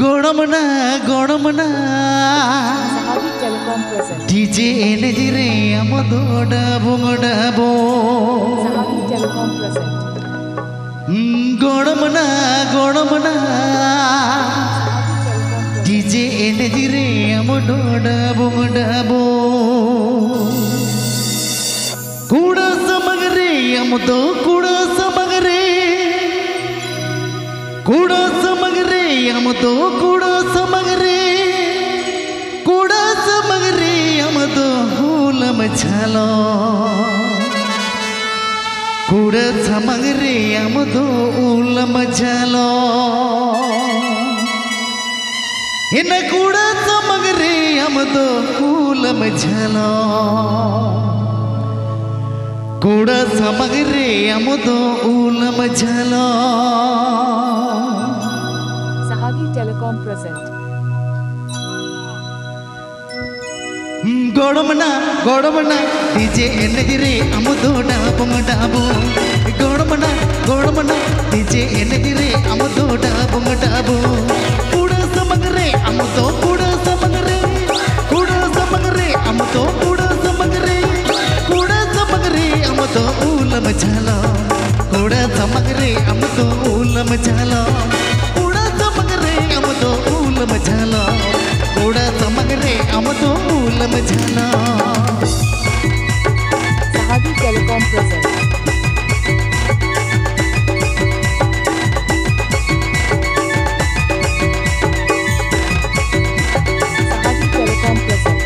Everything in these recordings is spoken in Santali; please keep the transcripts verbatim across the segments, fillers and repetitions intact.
ᱜᱚᱲᱚᱢᱱᱟ, ᱜᱚᱲᱚᱢᱱᱟ, ᱰᱤᱡᱮ ᱮᱱᱮᱡ ᱨᱮ ᱟᱢ ᱫᱚ ᱰᱟᱵᱩᱝ ᱰᱟᱵᱩᱝ᱾ ᱜᱚᱲᱚᱢᱱᱟ, ᱜᱚᱲᱚᱢᱱᱟ, ᱰᱤᱡᱮ ᱮᱱᱮᱡ ᱨᱮ ᱟᱢ ᱫᱚ ᱰᱟᱵᱩᱝ ᱰᱟᱵᱩᱝ᱾ ᱠᱩᱲᱟᱹ ᱥᱟᱢᱟᱝ ᱨᱮ ᱟᱢ ᱫᱚ, ᱠᱩᱲᱟᱹ ᱥᱟᱢᱟᱝ ᱨᱮ, ᱠᱩᱲᱟᱹ ᱥᱟᱢᱟᱝ ᱨᱮ ᱟᱢ ᱫᱚ, ᱠᱩᱲᱟᱹ ᱥᱟᱢᱟᱝ ᱨᱮ, ᱠᱩᱲᱟᱹ ᱥᱟᱢᱟᱝ ᱨᱮ ᱟᱢ ᱫᱚ ᱩᱞᱟᱹᱢ ᱡᱷᱟᱞᱚ᱾ ᱠᱩᱲᱟᱹ ᱥᱟᱢᱟᱝ ᱨᱮ ᱟᱢ ᱫᱚ ᱩᱞᱟᱹᱢ ᱡᱷᱟᱞᱚ᱾ ᱤᱱᱟᱹ ᱠᱩᱲᱟᱹ ᱥᱟᱢᱟᱝ ᱨᱮ ᱟᱢ ᱫᱚ ᱩᱞᱟᱹᱢ ᱡᱷᱟᱞᱚ᱾ ᱠᱩᱲᱟᱹ ᱥᱟᱢᱟᱝ ᱨᱮ ᱟᱢ ᱫᱚ ᱩᱞᱟᱹᱢ ᱡᱷᱟᱞᱚ᱾ Sahagi Telecom present. ᱜᱚᱲᱚᱢᱱᱟ, ᱜᱚᱲᱚᱢᱱᱟ, ᱰᱤᱡᱮ ᱮᱱᱮᱡ ᱨᱮ ᱟᱢ ᱫᱚ ᱰᱟᱵᱩᱝ ᱰᱟᱵᱩᱝ᱾ ᱜᱚᱲᱚᱢᱱᱟ, ᱜᱚᱲᱚᱢᱱᱟ, ᱰᱤᱡᱮ ᱮᱱᱮᱡ ᱨᱮ ᱟᱢ ᱫᱚ ᱰᱟᱵᱩᱝ ᱰᱟᱵᱩᱝ᱾ ᱠᱩᱲᱟᱹ ᱥᱟᱢᱟᱝ ᱨᱮ ᱟᱢ ᱫᱚ, ᱠᱩᱲᱟᱹ ᱥᱟᱢᱟᱝ ᱨᱮ, ᱠᱩᱲᱟᱹ ᱥᱟᱢᱟᱝ ᱨᱮ ᱟᱢ ᱫᱚ, ᱠᱩᱲᱟᱹ ᱥᱟᱢᱟᱝ ᱨᱮ, ᱠᱩᱲᱟᱹ ᱥᱟᱢᱟᱝ ᱨᱮ ᱟᱢ ᱫᱚ ᱩᱞᱟᱹᱢ ᱡᱷᱟᱞᱚ᱾ ᱠᱩᱲᱟᱹ ᱥᱟᱢᱟᱝ ᱨᱮ ᱟᱢ ᱫᱚ ᱩᱞᱟᱹᱢ ᱡᱷᱟᱞᱚ᱾ ᱠᱩᱲᱟᱹ ᱥᱟᱢᱟᱝ ᱨᱮ ᱟᱢ ᱫᱚ ᱩᱞᱟᱹᱢ ᱡᱷᱟᱞᱚ᱾ ᱠᱩᱲᱟᱹ ᱥᱟᱢᱟᱝ ᱨᱮ ᱟᱢ ᱫᱚ ᱩᱞᱟᱹᱢ ᱡᱷᱟᱞᱚ᱾ Sahagi Telecom present. Sahagi Telecom present.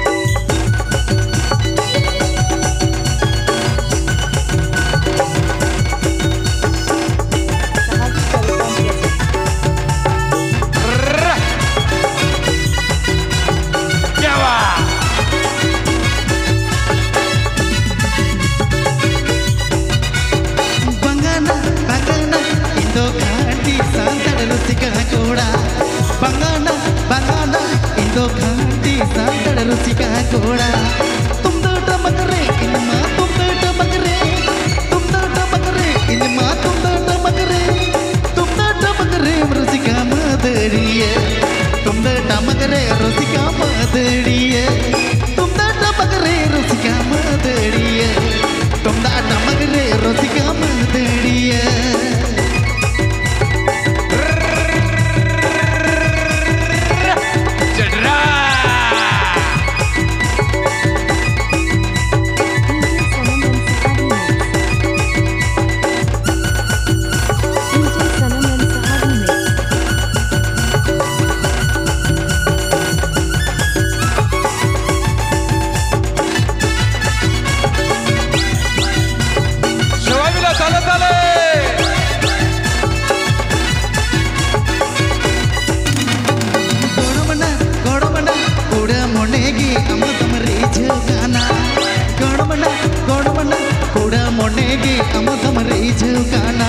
Sahagi Telecom present. क्या बात। ᱵᱟᱝᱟᱱᱟ, ᱵᱟᱝᱟᱱᱟ, ᱤᱧ ᱫᱚ ᱠᱷᱟᱹᱴᱤ ᱥᱟᱱᱛᱟᱲ ᱨᱩᱥᱤᱠᱟ ᱠᱚᱲᱟ᱾ ᱵᱟᱝᱟᱱᱟ, ᱵᱟᱝᱟᱱᱟ, ᱤᱧ ᱫᱚ ᱠᱷᱟᱹᱴᱤ ᱥᱟᱱᱛᱟᱲ ᱨᱩᱥᱤᱠᱟ ᱠᱚᱲᱟ᱾ ᱛᱩᱢᱫᱟᱜ ᱴᱟᱢᱟᱠ ᱨᱮ ᱤᱧ ᱢᱟ ᱛᱩᱢᱫᱟᱜ ᱴᱟᱢᱟᱠ ᱨᱮ, ᱛᱩᱢᱫᱟᱜ ᱴᱟᱢᱟᱠ ᱨᱮ ᱤᱧ ᱢᱟ ᱛᱩᱢᱫᱟᱜ ᱴᱟᱢᱟᱠ ᱨᱮ, ᱛᱩᱢᱫᱟᱜ ᱴᱟᱢᱟᱠ ᱨᱮᱢ ᱨᱩᱥᱤᱠᱟ ᱢᱟᱹᱫᱟᱹᱲᱤᱭᱟᱹ᱾ ᱨᱮ ᱨᱩᱥᱤᱠᱟ ᱢᱟᱹᱫᱟᱹᱲᱤᱭᱟᱹ, ᱛᱩᱢᱫᱟᱜ ᱴᱟᱢᱟᱠ ᱨᱮ ᱨᱩᱥᱤᱠᱟ ᱢᱟᱹᱫᱟᱹᱲᱤᱭᱟᱹ, ᱛᱩᱢᱫᱟᱜ ᱴᱟᱢᱟᱠ ᱨᱮ ᱨᱩᱥᱤᱠᱟ ᱢᱟᱹᱫᱟᱹᱲᱤᱭᱟᱹ᱾ ᱪᱮᱰᱨᱟ᱾ ᱥᱚᱵᱟᱭ ᱢᱤᱞᱟ ᱛᱟᱞᱮ ᱛᱟᱞᱮ᱾ ᱜᱚᱲᱚᱢᱱᱟ, ᱜᱚᱲᱚᱢᱱᱟ, ᱠᱩᱲᱟᱹ ᱢᱚᱱᱮ ᱜᱮ ᱟᱢ ᱫᱚᱢ ᱨᱤᱡᱷᱟᱹᱣ ᱠᱟᱱᱟ᱾ ᱜᱚᱲᱚᱢᱱᱟ, ᱜᱚᱲᱚᱢᱱᱟ, ᱠᱩᱲᱟᱹ ᱢᱚᱱᱮ ᱜᱮ ᱟᱢ ᱫᱚᱢ ᱨᱤᱡᱷᱟᱹᱣ ᱠᱟᱱᱟ᱾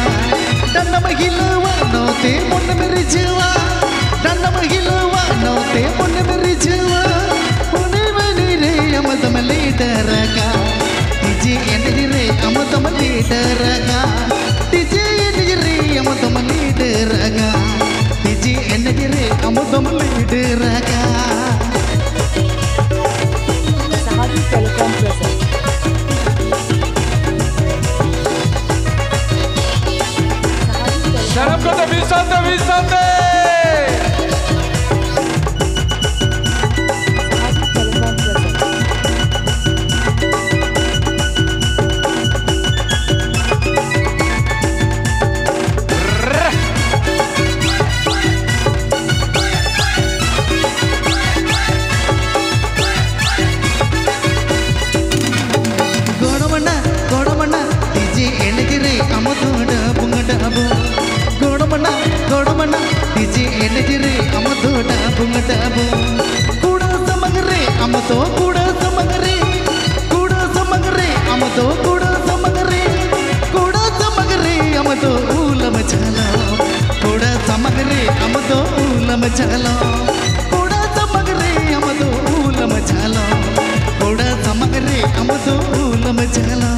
ᱰᱟᱸᱰᱟᱢ ᱦᱤᱞᱟᱹᱣᱟ ᱱᱚᱛᱮ ᱢᱚᱱᱮᱢ ᱨᱤᱡᱷᱟᱹᱣᱟ᱾ ᱰᱟᱸᱰᱟᱢ ᱦᱤᱞᱟᱹᱣᱟ ᱱᱚᱛᱮ ᱢᱚᱱᱮᱢ ᱨᱤᱡᱷᱟᱹᱣᱟ᱾ ᱢᱚᱱᱮ ᱢᱚᱱᱮ ᱨᱮ ᱟᱢ ᱫᱚᱢ ᱞᱤᱰᱟᱨ ᱟᱠᱟ᱾ ᱰᱤᱡᱮ ᱮᱱᱮᱡ ᱨᱮ ᱟᱢ ᱫᱚᱢ ᱞᱤᱰᱟᱨ ᱟᱠᱟ᱾ ᱰᱤᱡᱮ ᱮᱱᱮᱡ ᱨᱮ ᱟᱢ ᱫᱚᱢ ᱞᱤᱰᱟᱨ ᱟᱠᱟ᱾ ᱰᱤᱡᱮ ᱮᱱᱮᱡ ᱨᱮ ᱟᱢ ᱫᱚᱢ ᱞᱤᱰᱟᱨ ᱟᱠᱟ᱾ Sahaji Telecom presents. ᱥᱟᱱᱟᱢ ᱠᱚᱛᱮ ᱢᱤᱫ ᱥᱟᱶᱛᱮ, ᱢᱤᱫ ᱥᱟᱶᱛᱮ᱾ ᱜᱚᱲᱚᱢᱱᱟ, ᱜᱚᱲᱚᱢᱱᱟ, ᱰᱤᱡᱮ ᱮᱱᱮᱡ ᱨᱮ ᱟᱢ ᱫᱚ ᱰᱟᱵᱩᱝ ᱰᱟᱵᱩᱝ᱾ ᱜᱚᱲᱚᱢᱱᱟ, ᱜᱚᱲᱚᱢᱱᱟ, ᱰᱤᱡᱮ ᱮᱱᱮᱡ ᱨᱮ ᱟᱢ ᱫᱚ ᱰᱟᱵᱩᱝ ᱰᱟᱵᱩᱝ᱾ ᱠᱩᱲᱟᱹ ᱥᱟᱢᱟᱝ ᱨᱮ ᱟᱢ ᱫᱚ, ᱠᱩᱲᱟᱹ ᱥᱟᱢᱟᱝ ᱨᱮ, ᱠᱩᱲᱟᱹ ᱥᱟᱢᱟᱝ ᱨᱮ ᱟᱢ ᱫᱚ, ᱠᱩᱲᱟᱹ ᱥᱟᱢᱟᱝ ᱨᱮ, ᱠᱩᱲᱟᱹ ᱥᱟᱢᱟᱝ ᱨᱮ ᱟᱢ ᱫᱚ ᱩᱞᱟᱢ ᱡᱷᱟᱞᱚ᱾ ᱠᱩᱲᱟᱹ ᱥᱟᱢᱟᱝ ᱨᱮ ᱟᱢ ᱫᱚ ᱩᱞᱟᱢ ᱡᱷᱟᱞᱚ᱾ ᱠᱚᱲᱟ ᱥᱟᱢᱟᱝ ᱨᱮ ᱟᱢ ᱫᱚ ᱩᱞᱟᱢ ᱡᱷᱟᱞᱚ᱾ ᱠᱚᱲᱟ ᱥᱟᱢᱟᱝ ᱨᱮ ᱟᱢ ᱫᱚ ᱩᱞᱟᱢ ᱡᱷᱟᱞᱚ᱾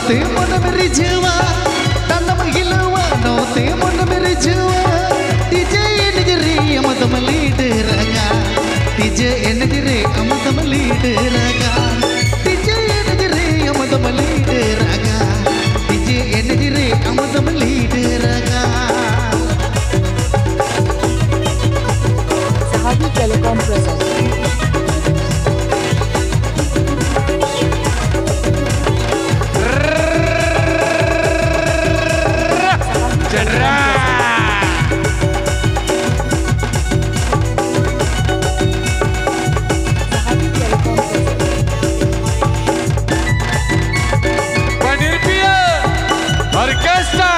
ᱛᱮ ᱢᱚᱱᱮᱢ ᱨᱤᱡᱷᱟᱹᱣᱟ, ᱛᱟᱱᱟᱢ ᱦᱤᱞᱟᱹᱣᱟ, ᱱᱚᱛᱮ ᱢᱚᱱᱮᱢ ᱨᱤᱡᱷᱟᱹᱣᱟ᱾ ᱰᱤᱡᱮ ᱮᱱᱮᱡ ᱨᱮ ᱟᱢ ᱫᱚᱢ ᱞᱤᱰᱟᱹᱨᱟᱜᱟ, ᱰᱤᱡᱮ ᱮᱱᱮᱡ ᱨᱮ ᱟᱢ ᱫᱚᱢ ᱞᱤᱰᱟᱹᱨᱟᱜᱟ, ᱰᱤᱡᱮ ᱮᱱᱮᱡ ᱨᱮ ᱟᱢ ᱫᱚᱢ ᱞᱤᱰᱟᱹᱨᱟᱜᱟ, ᱰᱤᱡᱮ ᱮᱱᱮᱡ ᱨᱮ ᱟᱢ ᱫᱚᱢ ᱞᱤᱰᱟᱹᱨᱟᱜᱟ᱾ Sahabi Telecom presents. Panirpia Orchestra,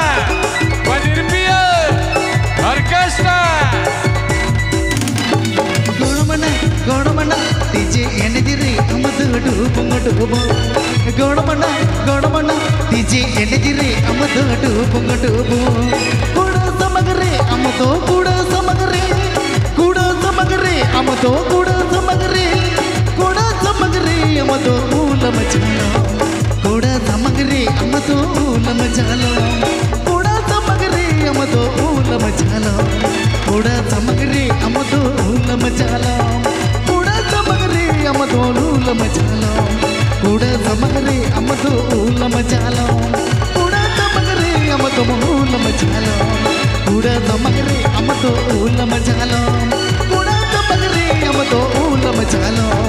Panirpia Orchestra. ᱜᱚᱲᱚᱢᱟᱱᱟ, ᱜᱚᱲᱚᱢᱟᱱᱟ, ᱰᱤᱡᱮ ᱮᱱᱮᱡ ᱨᱮ ᱟᱢ ᱫᱚ ᱰᱩᱵᱩᱝ ᱰᱩᱵᱩᱝ᱾ ᱜᱚᱲᱚᱢᱟᱱᱟ, ᱜᱚᱲᱚᱢᱟᱱᱟ, ᱰᱤᱡᱮ ᱮᱱᱮᱡ ᱨᱮ ᱟᱢ ᱫᱚ ᱰᱩᱵᱩᱝ ᱰᱩᱵᱩᱝ᱾ ᱠᱚᱲᱟ ᱥᱟᱢᱟᱝ ᱨᱮ ᱟᱢ ᱫᱚ, ᱠᱚᱲᱟ ᱥᱟᱢᱟᱝ ᱨᱮ, ᱠᱚᱲᱟ ᱥᱟᱢᱟᱝ ᱨᱮ ᱟᱢ ᱫᱚ, ᱠᱚᱲᱟ ᱥᱟᱢᱟᱝ ᱨᱮ, ᱠᱚᱲᱟ ᱥᱟᱢᱟᱝ ᱨᱮ ᱟᱢ ᱫᱚ ᱩᱞᱟᱢ ᱡᱷᱟᱞᱚᱢ᱾ ᱠᱚᱲᱟ ᱥᱟᱢᱟᱝ ᱨᱮ ᱟᱢ ᱫᱚ ᱩᱞᱟᱢ ᱡᱷᱟᱞᱚᱢ᱾ ᱠᱚᱲᱟ ᱥᱟᱢᱟᱝ ᱨᱮ ᱟᱢ ᱫᱚ ᱩᱞᱟᱢ ᱡᱷᱟᱞᱚᱢ᱾ ᱠᱚᱲᱟ ᱥᱟᱢᱟᱝ ᱨᱮ ᱟᱢ ᱫᱚ ᱩᱞᱟᱢ ᱡᱷᱟᱞᱚᱢ᱾ ᱠᱚᱲᱟ ᱥᱟᱢᱟᱝ ᱨᱮ ᱟᱢ ᱫᱚ ᱩᱞᱟᱢ ᱡᱷᱟᱞᱚᱢ᱾ ᱠᱚᱲᱟ ᱥᱟᱢᱟᱝ ᱨᱮ ᱟᱢ ᱫᱚ ᱩᱞᱟᱢ ᱡᱷᱟᱞᱚᱢ᱾ ᱠᱚᱲᱟ ᱥᱟᱢᱟᱝ ᱨᱮ ᱟᱢ ᱫᱚ ᱩᱞᱟᱢ ᱡᱷᱟᱞᱚᱢ᱾ ᱠᱚᱲᱟ ᱥᱟᱢᱟᱝ ᱨᱮ ᱟᱢ ᱫᱚ ᱩᱞᱟᱢ ᱡᱷᱟᱞᱚᱢ᱾ ᱠᱚᱲᱟ ᱥᱟᱢᱟᱝ ᱨᱮ ᱟᱢ ᱫᱚ ᱩᱞᱟᱢ ᱡᱷᱟᱞᱚᱢ᱾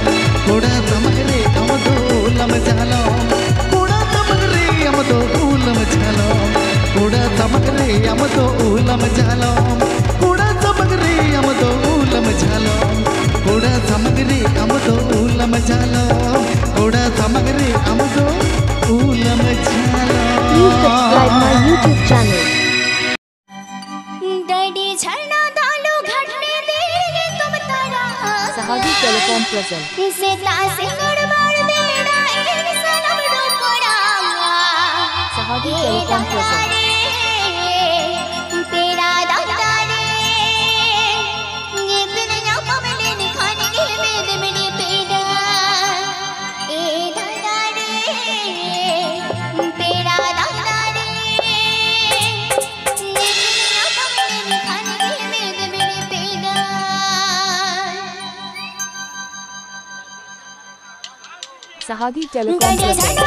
ᱠᱚᱲᱟ ᱥᱟᱢᱟᱝ ᱨᱮ ᱟᱢ ᱫᱚ ᱩᱞᱟᱢ ᱡᱷᱟᱞᱚᱢ᱾ ᱠᱚᱲᱟ ᱥᱟᱢᱟᱝ ᱨᱮ ᱟᱢ ᱫᱚ ᱩᱞᱟᱢ ᱡᱷᱟᱞᱚᱢ᱾ ᱠᱚᱲᱟ ᱥᱟᱢᱟᱝ ᱨᱮ ᱟᱢ ᱫᱚ ᱩᱞᱟᱢ ᱡᱷᱟᱞᱚᱢ᱾ ᱠᱚᱲᱟ ᱥᱟᱢᱟᱝ ᱨᱮ ᱟᱢ ᱫᱚ ᱩᱞᱟᱢ ᱡᱷᱟᱞᱚᱢ᱾ ᱠᱚᱲᱟ ᱥᱟᱢᱟᱝ ᱨᱮ ᱟᱢ ᱫᱚ ᱩᱞᱟᱢ ᱡᱷᱟᱞᱚᱢ᱾ ᱠᱚᱲᱟ ᱥᱟᱢᱟᱝ ᱨᱮ ᱟᱢ ᱫᱚ ᱩᱞᱟᱢ ᱡᱷᱟᱞᱚᱢ᱾ Please subscribe my YouTube channel. ᱰᱟᱹᱰᱤ ᱡᱷᱟᱨᱱᱟ ᱫᱟᱞᱩ ᱜᱷᱟᱴᱱᱮ ᱫᱮ ᱧᱩᱛᱩᱢ ᱛᱟᱨᱟ᱾ Sahabi Telecom present. ᱥᱮᱛᱟᱜ ᱥᱤᱸᱜᱟᱹᱲ ᱵᱟᱨ ᱵᱮᱲᱟ ᱮᱱ ᱥᱟᱱᱟᱢ ᱨᱚᱯᱚᱲᱟ᱾ Sahabi Telecom present. ᱯᱮᱲᱟ ᱫᱟᱫᱟ ᱨᱮ, ᱧᱮᱯᱮᱞ ᱧᱟᱯᱟᱢ ᱞᱮᱱᱠᱷᱟᱱ ᱜᱮ ᱢᱮᱫ ᱢᱮᱫ ᱯᱮᱲᱟ᱾ ᱮ ᱫᱟᱫᱟ ᱨᱮ, Agi Telecom presents.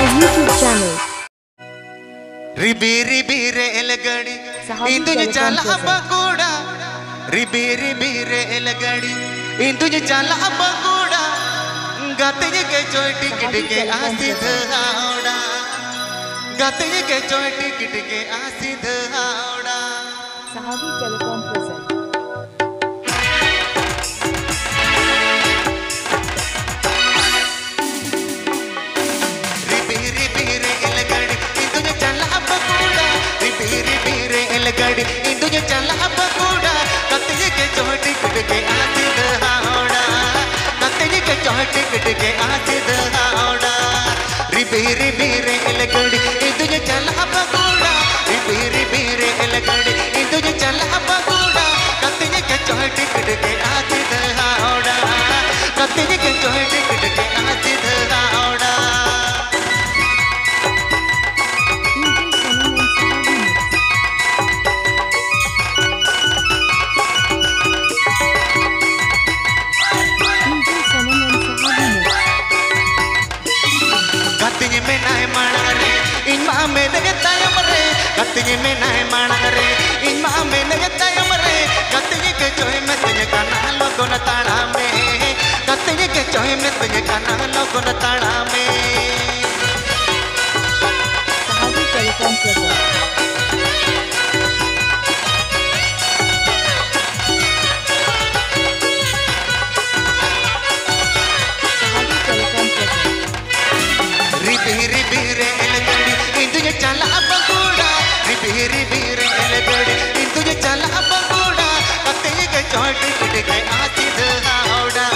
YouTube channel. ᱨᱤᱵᱤ ᱨᱤᱵᱤ ᱨᱮᱞ ᱜᱟᱹᱰᱤ, ᱥᱟᱦᱟᱵᱤ ᱤᱧ ᱫᱩᱧ ᱴᱮᱞᱤᱠᱚᱢ ᱪᱟᱞᱟᱜᱼᱟ ᱯᱨᱮᱡᱮᱱᱴ᱾ ᱵᱟᱸᱠᱩᱲᱟ᱾ ᱨᱤᱵᱤ ᱨᱤᱵᱤ ᱨᱮᱞ ᱜᱟᱹᱰᱤ, ᱤᱧ ᱫᱩᱧ ᱪᱟᱞᱟᱜᱼᱟ ᱵᱟᱸᱠᱩᱲᱟ᱾ ᱜᱟᱛᱮᱧ ᱜᱮ ᱪᱚᱭ ᱴᱤᱠᱤᱴ ᱥᱟᱦᱟᱵᱤ ᱜᱮ ᱴᱮᱞᱤᱠᱚᱢ ᱟᱥᱤ ᱯᱨᱮᱡᱮᱱᱴ᱾ ᱫᱷᱟᱣᱲᱟ᱾ ᱜᱟᱛᱮᱧ ᱜᱮ ᱪᱚᱭ ᱴᱤᱠᱤᱴ ᱜᱮ ᱟᱥᱤ ᱫᱷᱟᱣᱲᱟ᱾ ᱥᱟᱦᱟᱵᱤ ᱴᱮᱞᱤᱠᱚᱢ ᱯᱨᱮᱡᱮᱱᱴ᱾ ᱨᱤᱵᱤ ᱨᱤᱵᱤ ᱨᱮᱞ ᱜᱟᱹᱰᱤ, ᱤᱧ ᱫᱩᱧ ᱪᱟᱞᱟᱜᱼᱟ ᱵᱟᱸᱠᱩᱲᱟ᱾ ᱨᱤᱵᱤ ᱨᱤᱵᱤ ᱨᱮᱞ ᱜᱟᱹᱰᱤ, ᱤᱧ ᱫᱩᱧ ᱪᱟᱞᱟᱜᱼᱟ ᱵᱟᱸᱠᱩᱲᱟ᱾ ᱠᱟᱛᱮ ᱜᱮ ᱪᱚᱦ ᱴᱤᱠᱤᱴ ᱜᱮ ᱟᱥᱤ ᱫᱷᱟᱣᱲᱟ᱾ ᱠᱟᱛᱮ ᱜᱮ ᱪᱚᱦ ᱴᱤᱠᱤᱴ ᱜᱮ ᱟᱥᱤ ᱫᱷᱟᱣᱲᱟ᱾ ᱨᱤᱵᱤ ᱨᱤᱵᱤ ᱨᱮᱞ ᱜᱟᱹᱰᱤ, ᱤᱧ ᱫᱩᱧ ᱪᱟᱞᱟᱜᱼᱟ ᱵᱟᱸᱠᱩᱲᱟ᱾ ᱨᱤᱵᱤ ᱨᱤᱵᱤ ᱨᱮᱞ ᱜᱟᱹᱰᱤ, ᱤᱧ ᱫᱩᱧ ᱪᱟᱞᱟᱜᱼᱟ ᱵᱟᱸᱠᱩᱲᱟ᱾ ᱠᱟᱛᱮ ᱜᱮ ᱪᱚᱦ ᱴᱤᱠᱤᱴ ᱜᱮ ᱟᱥᱤ ᱫᱷᱟᱣᱲᱟ᱾ ᱠᱟᱛᱮ ᱜᱮ ᱪᱚᱦ ᱴᱤᱠᱤᱴ ᱜᱮ ᱟᱥᱤ ᱫᱷᱟᱣᱲᱟ᱾ D J Sonam and Saha remix. D J Sonam and Saha remix. ᱠᱟᱛᱤᱧ ᱢᱮᱱᱟᱭ ᱢᱟᱲᱟᱝ ᱨᱮ, ᱤᱧ ᱢᱟ ᱢᱮᱱᱟᱹᱧ ᱛᱟᱭᱚᱢ ᱨᱮ᱾ ᱠᱟᱛᱤᱧ ᱢᱮᱱᱟᱭ ᱢᱟᱲᱟᱝ ᱨᱮ, ᱤᱧ ᱢᱟ ᱢᱮᱱᱟᱹᱧ ᱛᱟᱭᱚᱢ ᱨᱮ᱾ ᱠᱟᱛᱤᱧ ᱠᱮᱪᱚᱭ ᱢᱮᱛᱟᱹᱧ ᱠᱟᱱᱟ ᱞᱚᱜᱚᱱ ᱛᱟᱲᱟᱢ ᱢᱮ᱾ ᱠᱟᱛᱤᱧ ᱠᱮᱪᱚᱭ ᱢᱮᱛᱟᱹᱧ ᱠᱟᱱᱟ ᱞᱚᱜᱚᱱ ᱛᱟᱲᱟᱢ ᱢᱮ᱾ Sahaji telecom project. Sahaji telecom project. ᱨᱤᱵᱤ ᱨᱤᱵᱤ ᱨᱮᱞ ᱜᱟᱹᱰᱤ, ᱤᱧ ᱫᱩᱧ ᱪᱟᱞᱟᱜᱼᱟ ᱵᱟᱸᱠᱩᱲᱟ᱾ ᱨᱤᱵᱤ ᱨᱤᱵᱤ ᱨᱮᱞ ᱜᱟᱹᱰᱤ, ᱤᱧ ᱫᱩᱧ ᱪᱟᱞᱟᱜᱼᱟ ᱵᱟᱸᱠᱩᱲᱟ᱾ ᱠᱟᱛᱤᱧ ᱠᱮᱪᱚᱭ ᱴᱤᱠᱤᱴ ᱜᱮ ᱟᱥᱤ ᱫᱷᱟᱣᱲᱟ᱾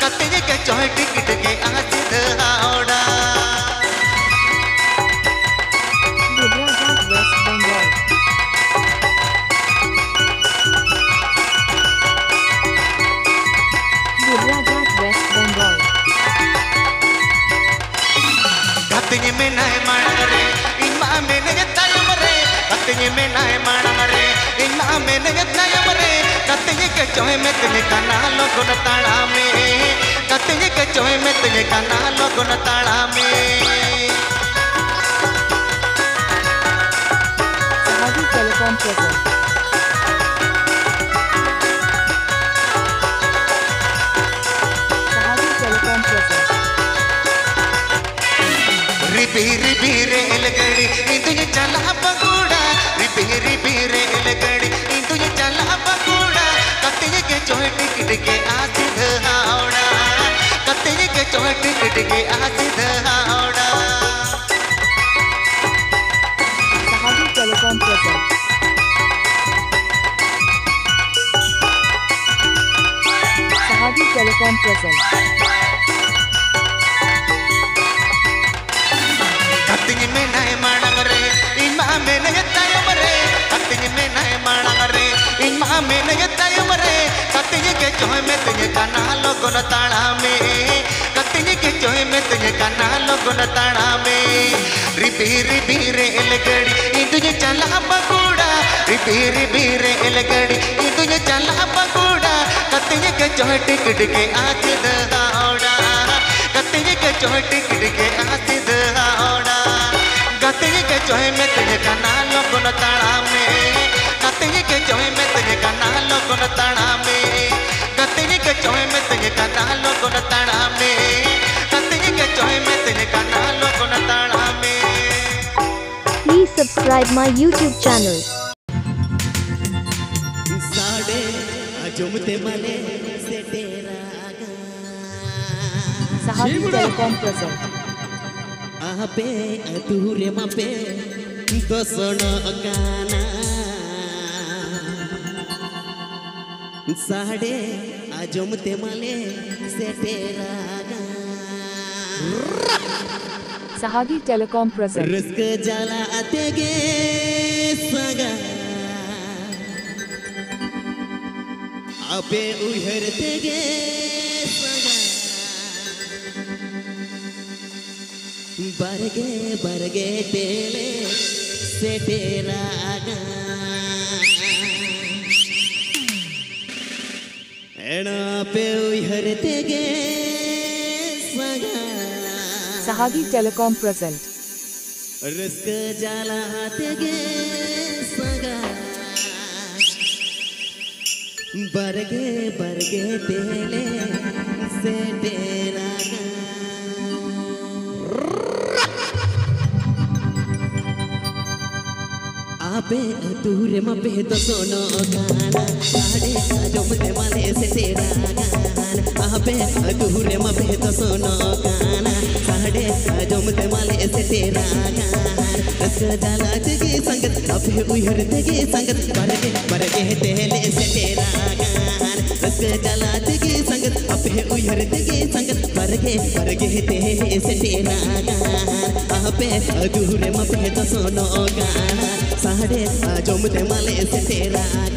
ᱠᱟᱛᱤᱧ ᱠᱮᱪᱚᱭ ᱴᱤᱠᱤᱴ ᱜᱮ ᱟᱥᱤ ᱫᱷᱟᱣᱲᱟ᱾ ᱫᱩᱵᱽᱨᱟᱡᱷᱟᱴ, ᱣᱮᱥᱴ ᱵᱮᱝᱜᱚᱞ᱾ ᱫᱩᱵᱽᱨᱟᱡᱷᱟᱴ, ᱣᱮᱥᱴ ᱵᱮᱝᱜᱚᱞ᱾ ᱠᱟᱛᱤᱧ ᱢᱮᱱᱟᱭ ᱢᱟᱲᱟᱝ ᱨᱮ, ᱤᱧ ᱢᱟ ᱢᱮᱱᱟᱹᱧ ᱛᱟᱭᱚᱢ ᱨᱮ᱾ ᱠᱟᱛᱤᱧ ᱢᱮᱱᱟᱭ ᱢᱟᱲᱟᱝ ᱨᱮ, ᱤᱧ ᱢᱟ ᱢᱮᱱᱟᱹᱧ ᱛᱟᱭᱚᱢ ᱨᱮ᱾ ᱠᱟᱛᱤᱧ ᱠᱮᱪᱚᱭ ᱢᱮᱛᱟᱹᱧ ᱠᱟᱱᱟ ᱞᱚᱜᱚᱱ ᱛᱟᱲᱟᱢ ᱢᱮ᱾ ᱠᱟᱛᱤᱧ ᱠᱮᱪᱚᱭ ᱢᱮᱛᱟᱹᱧ ᱠᱟᱱᱟ ᱞᱚᱜᱚᱱ ᱛᱟᱲᱟᱢ ᱢᱮ᱾ Present. Sahagi Telecom present. ᱨᱤᱵᱤ ᱨᱤᱵᱤ ᱨᱮᱞ ᱜᱟᱹᱰᱤ ᱤᱧ ᱫᱩᱧ ᱪᱟᱞᱟᱜ ᱵᱟᱸᱠᱩᱲᱟ᱾ ᱨᱤᱵᱤ ᱨᱤᱵᱤ ᱨᱮᱞ ᱜᱟᱹᱰᱤ ᱤᱧ ᱫᱩᱧ ᱪᱟᱞᱟᱜ ᱵᱟᱸᱠᱩᱲᱟ᱾ ᱠᱟᱛᱮᱧ ᱜᱮ ᱪᱚᱭ ᱴᱤᱠᱤᱴ ᱜᱮ ᱟ ᱥᱤᱫᱷᱟᱹ ᱦᱟᱣᱲᱟ᱾ ᱠᱟᱛᱮᱧ ᱜᱮ ᱪᱚᱭ ᱴᱤᱠᱤᱴ ᱜᱮ ᱟ ᱥᱤᱫᱷᱟᱹ Howrah. Sahagi Telecom present. Sahagi Telecom present. ᱠᱟᱛᱤᱧ ᱢᱮᱱᱟᱭ ᱢᱟᱲᱟᱝ ᱨᱮ, ᱤᱧ ᱢᱟ ᱢᱮᱱᱟᱭ ᱛᱟᱭᱚᱢ ᱨᱮ᱾ ᱠᱟᱛᱤᱧ ᱢᱮᱱᱟᱭ ᱢᱟᱲᱟᱝ ᱨᱮ, ᱤᱧ ᱢᱟ ᱢᱮᱱᱟᱭ ᱛᱟᱭᱚᱢ ᱨᱮ᱾ ᱠᱟᱛᱤᱧ ᱜᱮ ᱪᱚᱭ ᱢᱮᱛᱟᱹᱧ ᱠᱟᱱᱟ ᱞᱚᱜᱚᱱ ᱛᱟᱲᱟᱢᱮ᱾ ᱠᱟᱛᱤᱧ ᱜᱮ ᱪᱚᱭ ᱢᱮᱛᱟᱹᱧ ᱠᱟᱱᱟ ᱞᱚᱜᱚᱱ ᱛᱟᱲᱟᱢᱮ᱾ ᱨᱤᱵᱤ ᱨᱤᱵᱤ ᱨᱮᱞ ᱜᱟᱹᱰᱤ ᱤᱧ ᱫᱩᱧ ᱪᱟᱞᱟᱜ ᱵᱟᱸᱠᱩᱲᱟ᱾ ᱨᱤᱵᱤ ᱨᱤᱵᱤ ᱨᱮᱞ ᱜᱟᱹᱰᱤ ᱤᱧ ᱫᱩᱧ ᱪᱟᱞᱟᱜ ᱵᱟᱸᱠᱩᱲᱟ᱾ ᱠᱟᱛᱤᱧ ᱜᱮ ᱪᱚᱭ ᱴᱤᱠᱤᱴ ᱜᱮ ᱟ ᱥᱤᱫᱷᱟᱹ ᱦᱟᱣᱲᱟ᱾ ᱠᱟᱛᱤᱧ ᱜᱮ ᱪᱚᱭ ᱴᱤᱠᱤᱴ ᱜᱮ ᱟ ᱥᱤᱫᱷᱟᱹ ᱦᱟᱣᱲᱟ᱾ ᱠᱟᱛᱤᱧ ᱜᱮ ᱪᱚᱭ ᱢᱮᱛᱟᱹᱧ ᱠᱟᱱᱟ ᱞᱚᱜᱚᱱ ᱛᱟᱲᱟᱢᱮ᱾ ᱠᱟᱛᱤᱧ ᱜᱮ ᱪᱚᱭ ᱢᱮᱛᱟᱹᱧ ᱠᱟᱱᱟ ᱞᱚᱜᱚᱱ ᱛᱟᱲᱟᱢᱮ᱾ ᱠᱟᱛᱤᱧ ᱜᱮ ᱪᱚᱭ ᱢᱮᱛᱟᱹᱧ ᱠᱟᱱᱟ ᱞᱚᱜᱚᱱ ᱛᱟᱲᱟᱢᱮ᱾ ᱠᱟᱛᱤᱧ ᱜᱮ ᱪᱚᱭ ᱢᱮᱛᱟᱹᱧ ᱠᱟᱱᱟ ᱞᱚᱜᱚᱱ ᱛᱟᱲᱟᱢᱮ᱾ Please subscribe my YouTube channel. ᱥᱟᱰᱮ ᱟᱸᱡᱚᱢ ᱛᱮ ᱢᱟᱞᱮ ᱥᱮᱴᱮᱨ ᱟᱠᱟᱱ᱾ Sahagi Telecom present. ᱟᱯᱮ ᱟᱹᱛᱩ ᱨᱮᱢᱟ ᱯᱮ ᱫᱚᱥᱚᱱᱚᱜ ᱠᱟᱱᱟ᱾ ᱥᱟᱰᱮ ᱟᱸᱡᱚᱢ ᱛᱮ ᱢᱟᱞᱮ ᱥᱮᱴᱮᱨ ᱟᱠᱟᱱ᱾ Sahagi Telecom present. ᱨᱟᱹᱥᱠᱟᱹ ᱡᱟᱞᱟ ᱟᱛᱮ ᱜᱮ ᱥᱟᱸᱜᱟ, ᱟᱯᱮ ᱩᱭᱦᱟᱹᱨ ᱛᱮᱜᱮ ᱥᱟᱸᱜᱟ, ᱵᱟᱨᱜᱮ ᱵᱟᱨᱜᱮ ᱛᱮᱞᱮ ᱥᱮᱴᱮᱨᱟᱜᱼᱟ᱾ ᱮᱱᱟ ᱟᱯᱮ ᱩᱭᱦᱟᱹᱨ ᱛᱮᱜᱮ ᱥᱟᱸᱜᱟ᱾ Sahagi Telecom present. ᱨᱟᱹᱥᱠᱟᱹ ᱡᱟᱞᱟ ᱛᱮᱜᱮ ᱥᱟᱸᱜᱟ ᱵᱟᱨᱜᱮ ᱵᱟᱨᱜᱮ ᱛᱮᱞᱮ ᱥᱮᱴᱮᱨᱟᱠᱟᱱ᱾ ᱟᱯᱮ ᱟᱹᱛᱩ ᱨᱮᱢᱟ ᱯᱮ ᱫᱚᱥᱚᱱᱚᱜ ᱠᱟᱱᱟ, ᱥᱟᱰᱮ ᱟᱸᱡᱚᱢ ᱛᱮ ᱢᱟᱞᱮ ᱥᱮᱴᱮᱨᱟᱠᱟᱱ᱾ ᱟᱯᱮ ᱟᱹᱛᱩ ᱨᱮᱢᱟ ᱯᱮ ᱫᱚᱥᱚᱱᱚᱜ ᱠᱟᱱᱟ, ᱥᱟᱰᱮ ᱟᱸᱡᱚᱢ ᱛᱮ ᱢᱟᱞᱮ ᱥᱮᱴᱮᱨᱟᱠᱟᱱ᱾ ᱨᱟᱹᱥᱠᱟᱹ ᱡᱟᱞᱟ ᱛᱮᱜᱮ ᱥᱟᱸᱜᱟᱛ, ᱟᱯᱮ ᱩᱭᱦᱟᱹᱨ ᱛᱮᱜᱮ ᱥᱟᱸᱜᱟᱛ, ᱵᱟᱨᱜᱮ ᱵᱟᱨᱜᱮ ᱛᱮᱞᱮ ᱥᱮᱴᱮᱨᱟᱠᱟᱱ᱾ ᱨᱟᱹᱥᱠᱟᱹ ᱡᱟᱞᱟ ᱛᱮᱜᱮ ᱥᱟᱸᱜᱟᱛ, ᱟᱯᱮ ᱩᱭᱦᱟᱹᱨ ᱛᱮᱜᱮ ᱥᱟᱸᱜᱟᱛ, ᱵᱟᱨᱜᱮ ᱵᱟᱨᱜᱮ ᱛᱮᱞᱮ ᱥᱮᱴᱮᱨᱟᱠᱟᱱ᱾ ᱟᱯᱮ ᱟᱹᱛᱩ ᱨᱮᱢᱟ ᱯᱮ ᱫᱚᱥᱚᱱᱚᱜ ᱠᱟᱱᱟ, ᱥᱟᱰᱮ ᱟᱸᱡᱚᱢ ᱛᱮ ᱢᱟᱞᱮ ᱥᱮᱴᱮᱨᱟᱠᱟᱱ᱾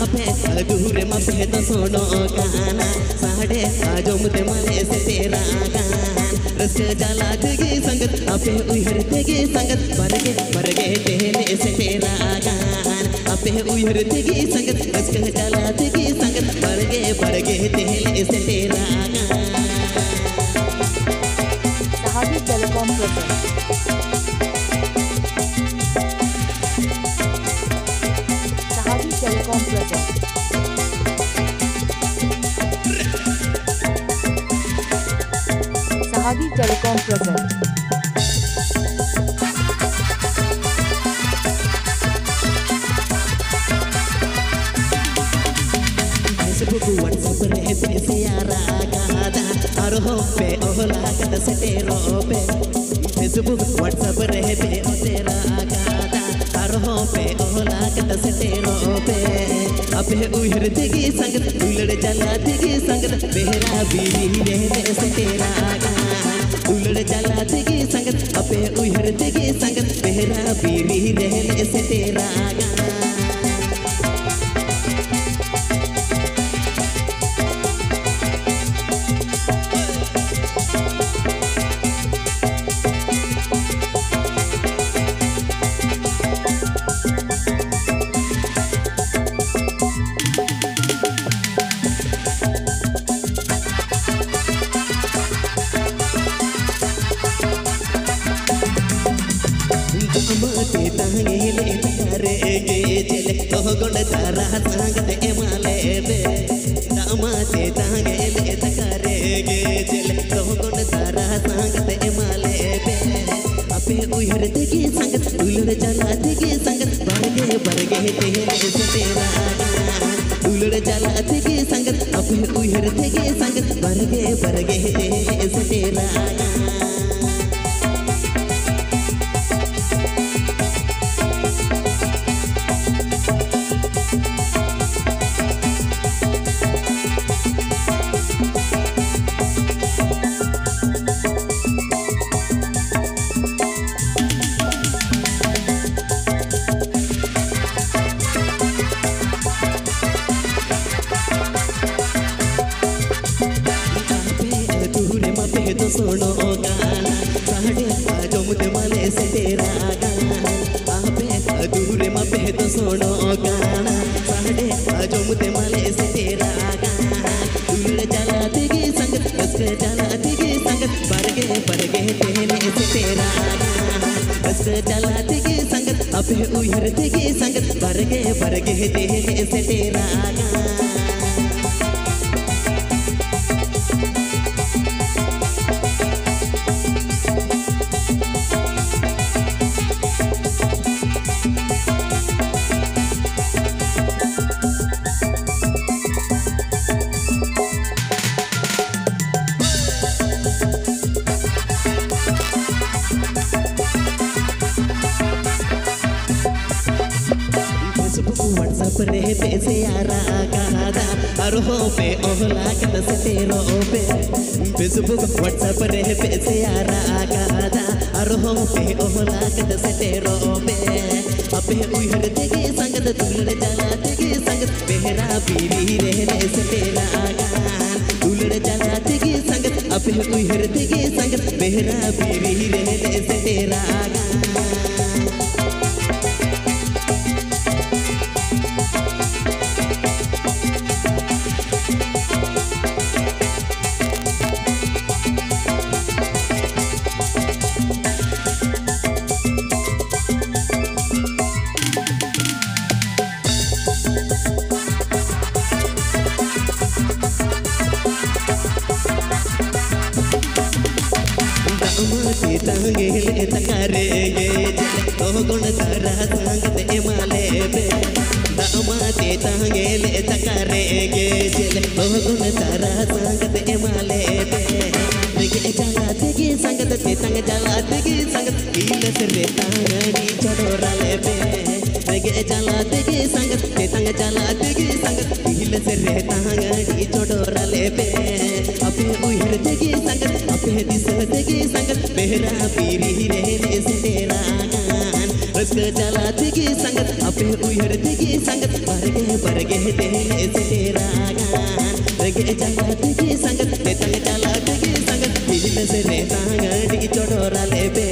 ᱟᱯᱮ ᱟᱹᱛᱩ ᱨᱮᱢᱟ ᱯᱮ ᱫᱚᱥᱚᱱᱚᱜ ᱠᱟᱱᱟ, ᱥᱟᱰᱮ ᱟᱸᱡᱚᱢ ᱛᱮ ᱢᱟᱞᱮ ᱥᱮᱴᱮᱨᱟᱠᱟᱱ᱾ ᱨᱟᱹᱥᱠᱟᱹ ᱡᱟᱞᱟ ᱛᱮᱜᱮ ᱥᱟᱸᱜᱟᱛ, ᱟᱯᱮ ᱩᱭᱦᱟᱹᱨ ᱛᱮᱜᱮ ᱥᱟᱸᱜᱟᱛ, ᱵᱟᱨᱜᱮ ᱵᱟᱨᱜᱮ ᱛᱮᱞᱮ ᱥᱮᱴᱮᱨᱟᱠᱟᱱ᱾ ᱟᱯᱮ ᱩᱭᱦᱟᱹᱨ ᱛᱮᱜᱮ ᱥᱟᱸᱜᱟᱛ, ᱨᱟᱹᱥᱠᱟᱹ ᱡᱟᱞᱟ ᱛᱮᱜᱮ ᱥᱟᱸᱜᱟᱛ, ᱵᱟᱲᱜᱮ ᱵᱟᱲᱜᱮ ᱛᱮᱞᱮ ᱥᱮᱴᱮᱨᱟ᱾ Sahabi Telecom presents. Sahabi Telecom presents. Sahabi Telecom presents. Facebook, WhatsApp ᱨᱮ ᱯᱮ ᱥᱮᱭᱟᱨ ᱟᱠᱟᱫᱟ, ᱟᱨᱦᱚᱸ ᱯᱮ ᱚᱞ ᱟᱠᱟᱫᱟ ᱥᱮᱴᱮᱨᱚᱜ ᱯᱮ᱾ Facebook, WhatsApp ᱨᱮ ᱯᱮ ᱚᱥᱮᱨ ᱟᱠᱟᱫᱟ, ᱟᱨᱦᱚᱸ ᱯᱮ ᱚᱞ ᱟᱠᱟᱫᱟ ᱥᱮᱴᱮᱨᱚᱜ ᱯᱮ᱾ ᱟᱯᱮ ᱩᱭᱦᱟᱹᱨ ᱛᱮᱜᱮ ᱥᱟᱸᱜᱟᱛ, ᱫᱩᱞᱟᱹᱲ ᱡᱟᱞᱟ ᱛᱮᱜᱮ ᱥᱟᱸᱜᱟᱛ, ᱵᱮᱦᱨᱟ ᱵᱤᱨᱤ ᱨᱮ ᱥᱮᱴᱮᱨ ᱟᱠᱟᱱ᱾ ᱫᱩᱞᱟᱹᱲ ᱡᱟᱞᱟ ᱛᱮᱜᱮ ᱥᱟᱸᱜᱟᱛ, ᱟᱯᱮ ᱩᱭᱦᱟᱹᱨ ᱛᱮᱜᱮ ᱥᱟᱸᱜᱟᱛ, ᱵᱮᱦᱨᱟ ᱵᱤᱨᱤ ᱨᱮ ᱥᱮᱴᱮᱨ ᱟᱠᱟᱱ᱾ ᱫᱟᱜ ᱢᱟ ᱛᱮᱛᱟᱝ ᱜᱮᱞᱮ ᱫᱟᱠᱟ ᱨᱮᱸᱜᱮᱡ ᱞᱮ, ᱛᱚᱜᱚᱱ ᱫᱷᱟᱨᱟ ᱥᱟᱸᱜᱟᱛ ᱮᱢᱟ ᱞᱮ ᱯᱮ᱾ ᱫᱟᱜ ᱢᱟ ᱛᱮᱛᱟᱝ ᱜᱮᱞᱮ ᱫᱟᱠᱟ ᱨᱮᱸᱜᱮᱡ ᱞᱮ, ᱛᱚᱜᱚᱱ ᱫᱷᱟᱨᱟ ᱥᱟᱸᱜᱟᱛ ᱮᱢᱟ ᱞᱮ ᱯᱮ᱾ ᱟᱯᱮ ᱩᱭᱦᱟᱹᱨ ᱛᱮᱜᱮ ᱥᱟᱸᱜᱟᱛ, ᱫᱩᱞᱟᱹᱲ ᱡᱟᱞᱟ ᱛᱮᱜᱮ ᱥᱟᱸᱜᱟᱛ, ᱵᱟᱨᱜᱮ ᱵᱟᱨᱜᱮ ᱛᱮᱞᱮ ᱥᱮᱴᱮᱨᱟ᱾ ᱫᱩᱞᱟᱹᱲ ᱡᱟᱞᱟ ᱛᱮᱜᱮ ᱥᱟᱸᱜᱟᱛ, ᱟᱯᱮ ᱩᱭᱦᱟᱹᱨ ᱛᱮᱜᱮ ᱥᱟᱸᱜᱟᱛ, ᱵᱟᱨᱜᱮ ᱵᱟᱨᱜᱮ ᱛᱮᱞᱮ ᱥᱮᱴᱮᱨᱟ᱾ ᱟᱯᱮ ᱟᱹᱛᱩ ᱨᱮᱢᱟ ᱯᱮ ᱫᱚᱥᱚᱱᱚᱜ ᱠᱟᱱᱟ, ᱥᱟᱰᱮ ᱟᱸᱡᱚᱢ ᱛᱮ ᱢᱟᱞᱮ ᱥᱮᱴᱮᱨᱟ ᱠᱟᱱᱟ᱾ ᱟᱯᱮ ᱟᱹᱛᱩ ᱨᱮᱢᱟ ᱯᱮ ᱫᱚᱥᱚᱱᱚᱜ ᱠᱟᱱᱟ, ᱥᱟᱰᱮ ᱟᱸᱡᱚᱢ ᱛᱮ ᱢᱟᱞᱮ ᱥᱮᱴᱮᱨᱟ ᱠᱟᱱᱟ᱾ ᱫᱩᱞᱟᱹᱲ ᱡᱟᱞᱟ ᱛᱮᱜᱮ ᱥᱟᱸᱜᱟᱛ, ᱨᱟᱹᱥᱠᱟᱹ ᱡᱟᱞᱟ ᱛᱮᱜᱮ ᱥᱟᱸᱜᱟᱛ, ᱵᱟᱨᱜᱮ ᱵᱟᱨᱜᱮ ᱛᱮᱞᱮ ᱥᱮᱴᱮᱨᱟ ᱠᱟᱱᱟ᱾ ᱨᱟᱹᱥᱠᱟᱹ ᱡᱟᱞᱟ ᱛᱮᱜᱮ ᱥᱟᱸᱜᱟᱛ, ᱟᱯᱮ ᱩᱭᱦᱟᱹᱨ ᱛᱮᱜᱮ ᱥᱟᱸᱜᱟᱛ, ᱵᱟᱨᱜᱮ ᱵᱟᱨᱜᱮ ᱛᱮᱞᱮ ᱥᱮᱴᱮᱨᱟ ᱠᱟᱱᱟ᱾ Facebook, WhatsApp ᱨᱮ ᱯᱮ ᱥᱮᱭᱟᱨ ᱟᱠᱟᱫᱟ, ᱟᱨᱦᱚᱸ ᱯᱮ ᱚᱞ ᱟᱠᱟᱫᱟ, ᱥᱮᱴᱮᱨᱚᱜ ᱯᱮ᱾ Facebook, WhatsApp ᱨᱮ ᱯᱮ ᱥᱮᱭᱟᱨ ᱟᱠᱟᱫᱟ, ᱟᱨᱦᱚᱸ ᱯᱮ ᱚᱞ ᱟᱠᱟᱫᱟ, ᱥᱮᱴᱮᱨᱚᱜ ᱯᱮ᱾ ᱟᱯᱮ ᱩᱭᱦᱟᱹᱨ ᱛᱮᱜᱮ ᱥᱟᱸᱜᱟᱛ, ᱫᱩᱞᱟᱹᱲ ᱡᱟᱞᱟ ᱛᱮᱜᱮ ᱥᱟᱸᱜᱟᱛ, ᱵᱮᱦᱨᱟ ᱵᱤᱨᱤ ᱨᱮᱞᱮ ᱥᱮᱴᱮᱨ ᱟᱠᱟᱱ᱾ ᱫᱩᱞᱟᱹᱲ ᱡᱟᱞᱟ ᱛᱮᱜᱮ ᱥᱟᱸᱜᱟᱛ, ᱟᱯᱮ ᱩᱭᱦᱟᱹᱨ ᱛᱮᱜᱮ ᱥᱟᱸᱜᱟᱛ, ᱵᱮᱦᱨᱟ ᱵᱤᱨᱤ ᱨᱮᱞᱮ ᱥᱮᱴᱮᱨ ᱟᱠᱟᱱ᱾ ᱛᱮᱛᱟᱝ ᱜᱮᱞᱮ ᱛᱟᱠᱟ ᱨᱮᱸᱜᱮᱡ, ᱞᱚᱜᱚᱱ ᱫᱷᱟᱨᱟ ᱥᱟᱸᱜᱟᱛ ᱮᱢᱟ ᱞᱮ ᱯᱮ᱾ ᱫᱟᱜ ᱢᱟ ᱛᱮᱛᱟᱝ ᱜᱮᱞᱮ ᱛᱟᱠᱟ ᱨᱮᱸᱜᱮᱡ, ᱞᱚᱜᱚᱱ ᱫᱷᱟᱨᱟ ᱥᱟᱸᱜᱟᱛ ᱮᱢᱟ ᱞᱮ ᱯᱮ᱾ ᱨᱮᱸᱜᱮᱡ ᱡᱟᱞᱟ ᱛᱮᱜᱮ ᱥᱟᱸᱜᱟᱛ, ᱛᱮᱛᱟᱝ ᱡᱟᱞᱟ ᱛᱮᱜᱮ ᱥᱟᱸᱜᱟᱛ, ᱜᱤᱞᱟᱹᱥ ᱨᱮ ᱫᱟᱜ ᱢᱟᱹᱰᱤ ᱪᱚᱰᱚᱨ ᱟᱞᱮ ᱯᱮ᱾ ᱨᱮᱸᱜᱮᱡ ᱡᱟᱞᱟ ᱛᱮᱜᱮ ᱥᱟᱸᱜᱟᱛ, ᱛᱮᱛᱟᱝ ᱡᱟᱞᱟ ᱛᱮᱜᱮ ᱥᱟᱸᱜᱟᱛ, ᱜᱤᱞᱟᱹᱥ ᱨᱮ ᱫᱟᱜ ᱢᱟᱹᱰᱤ ᱪᱚᱰᱚᱨ ᱟᱞᱮ ᱯᱮ᱾ ᱟᱯᱮ ᱩᱭᱦᱟᱹᱨ ᱛᱮᱜᱮ ᱥᱟᱸᱜᱟᱛ, ᱟᱯᱮ ᱫᱤᱥᱟᱹ ᱛᱮᱜᱮ ᱥᱟᱸᱜᱟᱛ, ᱵᱮᱦᱨᱟ ᱵᱤᱨᱤ ᱨᱮᱞᱮ ᱥᱮᱴᱮᱨ ᱟᱠᱟᱱ᱾ ᱨᱟᱹᱥᱠᱟᱹ ᱡᱟᱞᱟ ᱛᱮᱜᱮ ᱥᱟᱸᱜᱟᱛ, ᱟᱯᱮ ᱩᱭᱦᱟᱹᱨ ᱛᱮᱜᱮ ᱥᱟᱸᱜᱟᱛ, ᱵᱟᱨᱜᱮ ᱵᱟᱨᱜᱮ ᱛᱮᱞᱮ ᱥᱮᱴᱮᱨ ᱟᱠᱟᱱ᱾ ᱨᱮᱸᱜᱮᱡ ᱡᱟᱞᱟ ᱛᱮᱜᱮ ᱥᱟᱸᱜᱟᱛ, ᱛᱮᱛᱟᱝ ᱡᱟᱞᱟ ᱛᱮᱜᱮ ᱥᱟᱸᱜᱟᱛ, ᱜᱤᱞᱟᱹᱥ ᱨᱮ ᱫᱟᱜ ᱢᱟᱹᱰᱤ ᱪᱚᱰᱚᱨ ᱟᱞᱮ ᱯᱮ᱾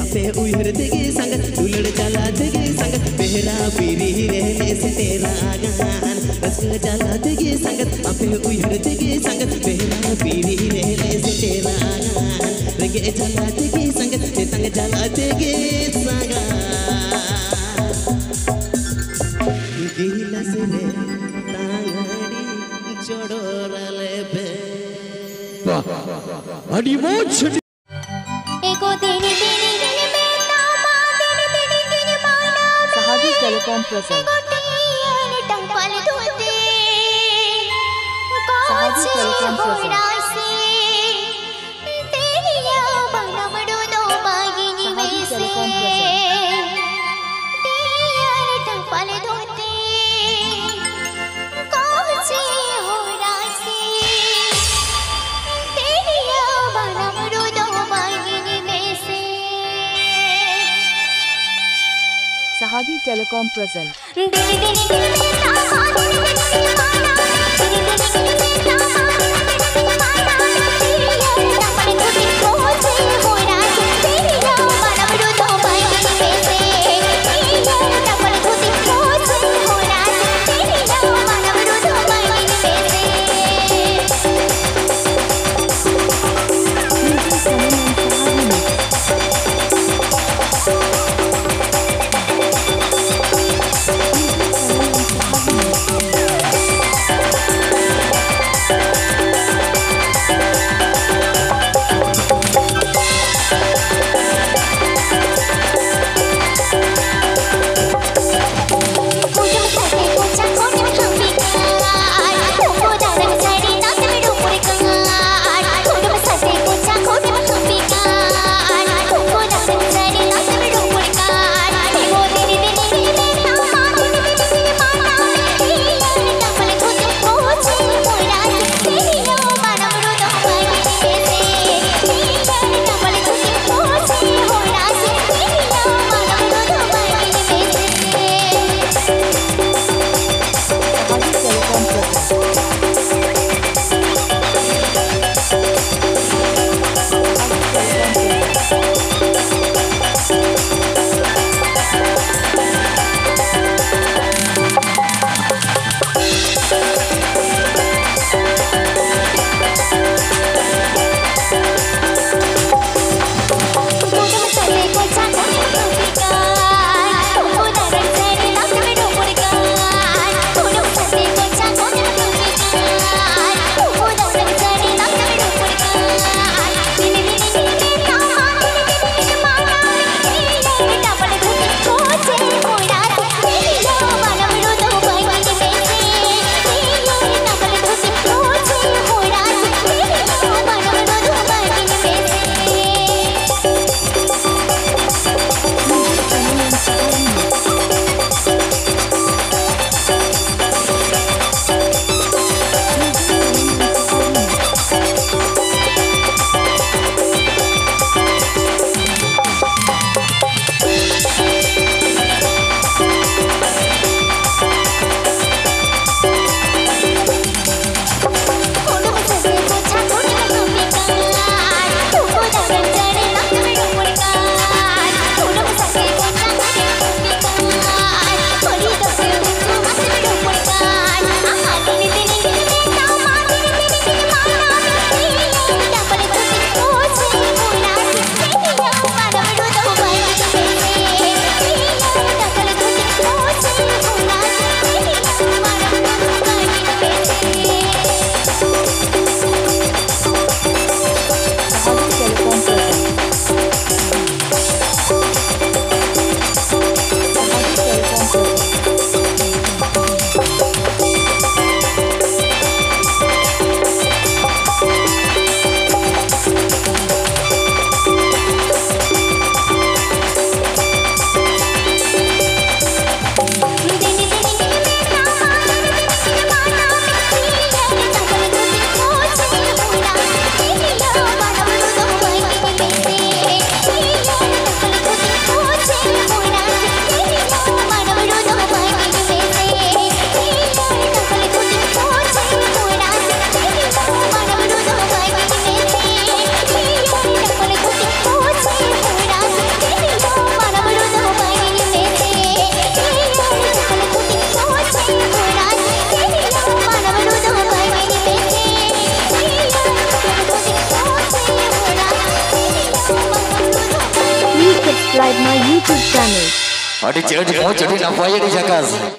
ᱟᱯᱮ ᱩᱭᱦᱟᱹᱨ ᱛᱮᱜᱮ ᱥᱟᱸᱜᱟᱛ, ᱫᱩᱞᱟᱹᱲ ᱡᱟᱞᱟ ᱛᱮᱜᱮ ᱥᱟᱸᱜᱟᱛ, ᱵᱮᱦᱨᱟ ᱵᱤᱨᱤ ᱨᱮᱞᱮ ᱥᱮᱴᱮᱨ ᱟᱠᱟᱱ᱾ ᱨᱟᱹᱥᱠᱟᱹ ᱡᱟᱞᱟ ᱛᱮᱜᱮ ᱥᱟᱸᱜᱟᱛ, ᱟᱯᱮ ᱩᱭᱦᱟᱹᱨ ᱛᱮᱜᱮ ᱥᱟᱸᱜᱟᱛ, ᱵᱮᱦᱨᱟ ᱵᱤᱨᱤ ᱨᱮᱞᱮ ᱥᱮᱴᱮᱨ ᱟᱠᱟᱱ᱾ ᱨᱮᱸᱜᱮᱡ ᱡᱟᱞᱟ ᱛᱮᱜᱮ ᱥᱟᱸᱜᱟᱛ, ᱛᱮᱛᱟᱝ ᱡᱟᱞᱟ ᱛᱮᱜᱮ ᱥᱟᱸᱜᱟᱛ, ᱜᱤᱞᱟᱹᱥ ᱨᱮ ᱫᱟᱜ ᱢᱟᱹᱰᱤ ᱪᱚᱰᱚᱨ ᱟᱞᱮ ᱯᱮ᱾ ᱵᱟᱦ, ᱟᱹᱰᱤ ᱢᱚᱡᱽ᱾ ᱮᱜᱳ ᱫᱤᱱ ᱫᱤᱱ ᱜᱤᱧ ᱢᱮᱛᱟᱢᱟ, ᱫᱤᱱ ᱫᱤᱱ ᱜᱤᱧ ᱢᱟᱱᱟᱣ ᱢᱮ᱾ ᱥᱟᱦᱟᱜᱤ ᱴᱮᱞᱤᱠᱚᱢ ᱯᱨᱮᱡᱮᱱᱴ᱾ ᱜᱚᱴᱤᱭᱟᱹ ᱴᱟᱝᱯᱟᱞ ᱫᱷᱩᱛᱤ, ᱥᱟᱦᱟᱜᱤ ᱠᱚᱪᱮ ᱴᱮᱞᱤᱠᱚᱢ ᱯᱨᱮᱡᱮᱱᱴ᱾ ᱦᱚᱨᱟᱥᱤ, ᱛᱤᱨᱭᱳ ᱵᱟᱱᱟᱢ ᱨᱩ ᱫᱚ ᱵᱟᱝᱤᱧ ᱥᱟᱦᱟᱜᱤ ᱢᱮᱥᱮ᱾ Telecom present. ᱜᱚᱴᱤᱭᱟᱹ ᱴᱟᱝᱯᱟᱞ ᱫᱷᱩᱛᱤ, ᱠᱚᱪᱮ ᱦᱚᱨᱟᱥᱤ, ᱛᱤᱨᱭᱳ ᱵᱟᱱᱟᱢ ᱨᱩ ᱫᱚ ᱵᱟᱝᱤᱧ ᱢᱮᱥᱮ᱾ Sahagi telecom present. subscribe my YouTube channel. ᱟᱹᱰᱤ ᱪᱮ- ᱟᱹᱰᱤ ᱢᱚᱡᱽ, ᱟᱹᱰᱤ ᱱᱟᱯᱟᱭ, ᱟᱹᱰᱤ ᱡᱷᱟᱠᱟᱥ᱾